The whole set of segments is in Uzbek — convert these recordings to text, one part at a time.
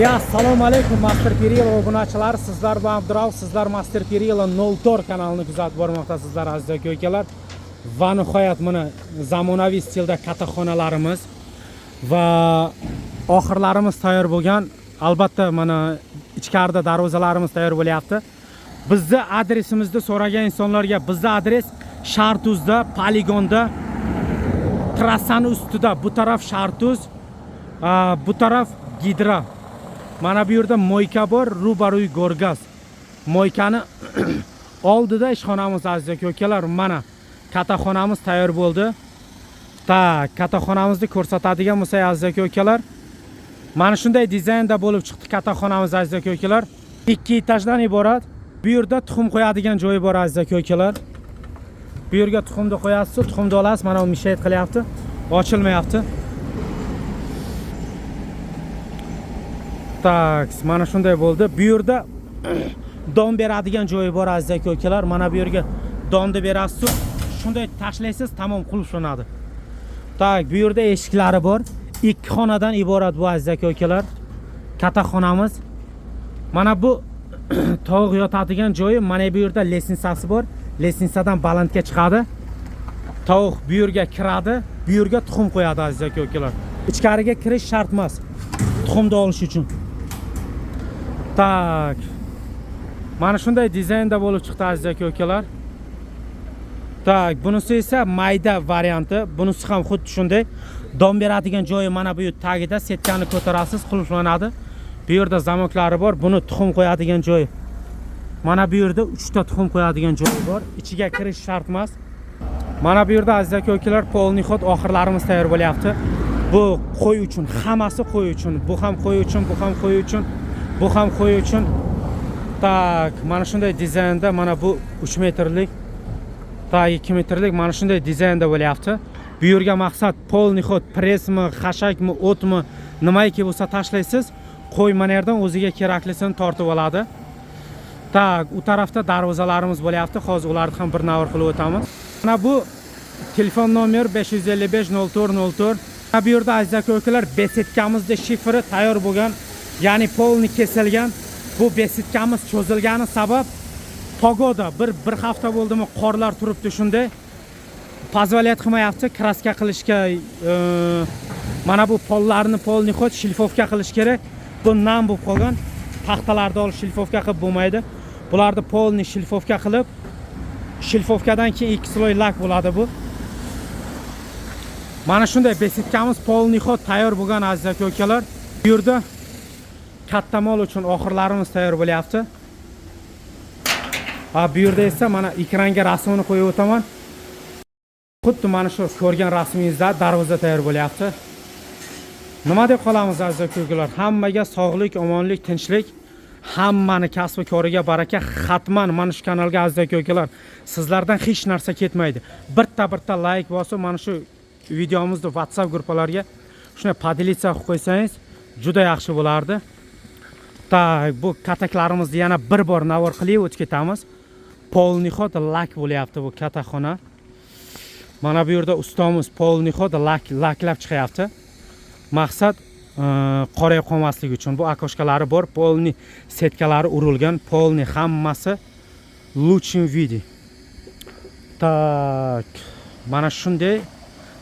Ya assalomu alaykum Master Perila obunachilari, sizlar bilan Abdurauf, sizlar Master Perila 04 kanalini kuzatib bormoqdasizlar, aziz aka ukalar. Va nihoyat mana zamonaviy stilda kattaxonalarimiz va oxirlarimiz tayyor bo'lgan. Albatta mana ichkarida darvozalarimiz tayyor bo'lyapti. Bizni adresimizni so'ragan insonlarga, bizni adres Shartuzda, poligonda, trassani ustida. Bu taraf Shartuz, bu taraf Gidra. Mana bu yerda мойка bor, ro'baruy Gorgaz. Мойка ni oldida ishxonamiz, aziz aka ukalar. Mana kattaxonamiz tayyor bo'ldi. Так, kattaxonamizni ko'rsatadigan bo'lsak, aziz aka ukalar, mana shunday dizaynda bo'lib chiqdi kattaxonamiz, aziz aka ukalar. Ikki etajdan iborat. Bu yerda tuxum qo'yadigan joyi bor, aziz aka ukalar. Bu yerga tuxumni qo'yasiz, tuxumni olasiz. Mana u мешает qilyapti, ochilmayapti. Так, mana shunday bo'ldi. Bu yerda don beradigan joyi bor, aziz aka ukalar. Mana bu yerga donni berasiz, shunday tashlaysiz, tamom, qulflanadi. Так, bu yerda eshiklari bor. Ikki xonadan iborat bu, aziz aka ukalar. Katta xonamiz. Mana bu tovuq yotadigan joyi, mana bu yerda лестница si bor. Лестница dan balandga chiqadi. Tovuq bu yerga kiradi, bu yerga tuxum qo'yadi, aziz aka ukalar. Ichkariga kirish shart emas tuxumni olish uchun. Так. Mana shunday dizaynda bo'lib chiqdi, aziz aka ukalar. Так, bunisi esa mayda varianti. Bunisi ham xuddi shunday. Don beradigan joyi mana bu tagida, сетка ni ko'tarasiz, qulflanadi. Bu yerda замок lari bor. Buni tuxum qo'yadigan joyi. Mana bu yerda 3 ta tuxum qo'yadigan joyi bor. Ichiga kirish shart emas. Mana bu yerda, aziz aka ukalar, полный ход oxirlarimiz tayyor bo'lyapti. Bu qo'y uchun, hammasi qo'y uchun. Bu ham qo'y uchun, bu ham qo'y uchun, bu ham qo'y uchun. Так, mana shunday dizaynda, mana bu 3 metrlik, так, 2 metrlik, mana shunday dizaynda bo'lyapti. Bu yerga maqsad полный ход, пресс mi, xashakmi, o'tmi, nimaiki bo'lsa tashlaysiz, qo'y mana yerdan o'ziga keraklisini tortib oladi. Так, u tarafda darvozalarimiz bo'lyapti. Hozir ularni ham bir navr qilib o'tamiz. Mana bu telefon nomer 555 04 04. Mana bu yerda, aziz aka ukalar, беседка mizni shifri tayyor bo'lgan, ya'ni полный kesilgan. Bu беседка miz cho'zilgani sabab погода bir hafta bo'ldimi, qorlar turibdi shunday. Позволять qilmayapti краска qilishga. Mana bu pollarni полный ход шлифовка qilish kerak. Bu nam bo'lib qolgan. Taxtalarni olib шлифовка qilib bo'lmaydi. Bularni полный шлифовка qilib, шлифовка dan keyin ikki слой lak bo'ladi bu. Mana shunday беседка miz полный ход tayyor bo'lgan, aziz aka ukalar. Bu yerda katta mol uchun oxirlarimiz tayyor bo'lyapti. Ha, bu yerda esa mana ekranga rasmini qo'yib o'taman. Xuddi mana shu ko'rgan rasmingizda darvoza tayyor bo'lyapti. Nima deb qolamiz, aziz aka ukalar? Hammaga sog'lik, omonlik, tinchlik, hammani kasbi koriga baraka. Hatman mana shu kanalga, aziz aka ukalar, sizlardan hech narsa ketmaydi. Bitta bitta layk bosib, mana shu videomizni WhatsApp gruppalarga shunday поделиться qilib qo'ysangiz juda yaxshi bo'lardi. Так, bu kataklarimizni yana bir bor navor qilib o'tib ketamiz. Полный ход lak bo'lyapti bu katakxona. Mana bu yerda ustomiz полный ход lak laklab chiqyapti. Maqsad qorayib qolmasligi uchun. Bu окошка lari bor, полный сетка lari urilgan, полный hammasi лучшем виде. Так, mana shunday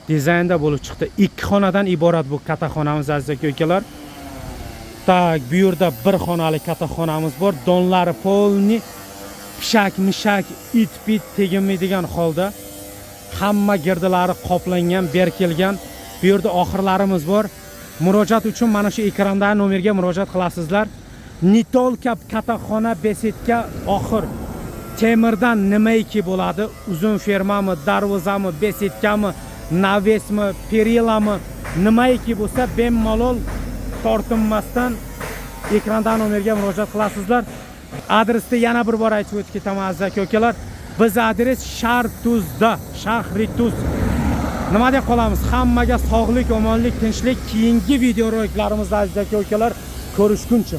dizaynda bo'lib chiqdi. Ikki xonadan iborat bu kattaxonamiz, aziz aka ukalar. Так, bu yerda bir xonali kattaxonamiz bor. Donlari полный, pishak, mishak, it pit teginmaydigan holda. Hamma girdilari qoplangan, berkilgan. Bu yerda oxirlarimiz bor. Murojaat uchun mana shu ekrandagi nomerga murojaat qilasizlar. Не только kattaxona, беседка, oxir, temirdan nimaiki bo'ladi, uzun fermami, darvozami, беседка mi, навес mi, перила mi, nimaiki bo'lsa, bemalol tortinmasdan ekrandagi nomerga murojaat qilasizlar. Adresni yana bir bor aytib o'tib ketaman, aziz aka ukalar. Biz adres Shartuzda, Shahrituz. Nima deb qolamiz? Hammaga sog'lik, omonlik, tinchlik. Keyingi videoroliklarimizda, aziz aka ukalar, ko'rishguncha.